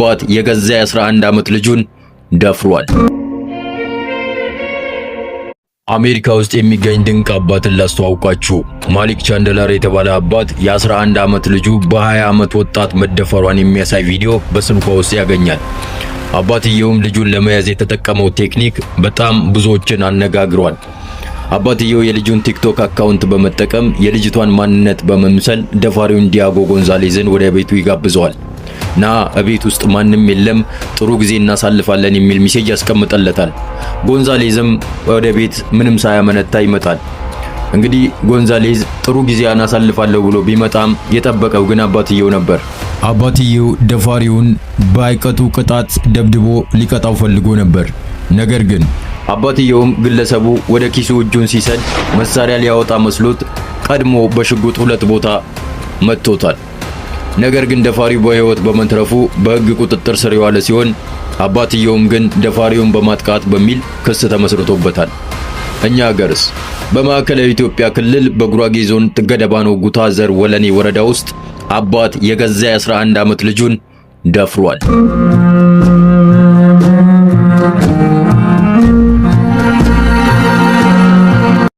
አባት የገዛ የ11 ዓመት ልጁን ደፍሯል። አሜሪካ ውስጥ የሚገኝ ድንቅ አባትን ላስተዋውቃችሁ። ማሊክ ቻንደላር የተባለ አባት የ11 ዓመት ልጁ በ20 ዓመት ወጣት መደፈሯን የሚያሳይ ቪዲዮ በስልኳ ውስጥ ያገኛል። አባትየውም ልጁን ለመያዝ የተጠቀመው ቴክኒክ በጣም ብዙዎችን አነጋግሯል። አባትየው የልጁን ቲክቶክ account በመጠቀም የልጅቷን ማንነት በመምሰል ደፋሪውን ዲያጎ ጎንዛሌዝን ወደ ቤቱ ይጋብዘዋል። ና፣ እቤት ውስጥ ማንም የለም፣ ጥሩ ጊዜ እናሳልፋለን የሚል message ያስቀምጠለታል። ጎንዛሌዝም ወደ ቤት ምንም ሳያመነታ ይመጣል። እንግዲህ ጎንዛሌዝ ጥሩ ጊዜ እናሳልፋለሁ ብሎ ቢመጣም የጠበቀው ግን አባትየው ነበር። አባትየው ደፋሪውን በአይቀጡ ቅጣት ደብድቦ ሊቀጣው ፈልጎ ነበር። ነገር ግን አባትየውም ግለሰቡ ወደ ኪሱ እጁን ሲሰድ መሳሪያ ሊያወጣ መስሎት ቀድሞ በሽጉጥ ሁለት ቦታ መጥቶታል። ነገር ግን ደፋሪው በሕይወት በመትረፉ በሕግ ቁጥጥር ስር የዋለ ሲሆን አባትየውም ግን ደፋሪውን በማጥቃት በሚል ክስ ተመስርቶበታል። እኛ ሀገርስ በማዕከላዊ ኢትዮጵያ ክልል በጉራጌ ዞን ገደባኖ ጉታ ዘር ወለኔ ወረዳ ውስጥ አባት የገዛ የ11 ዓመት ልጁን ደፍሯል።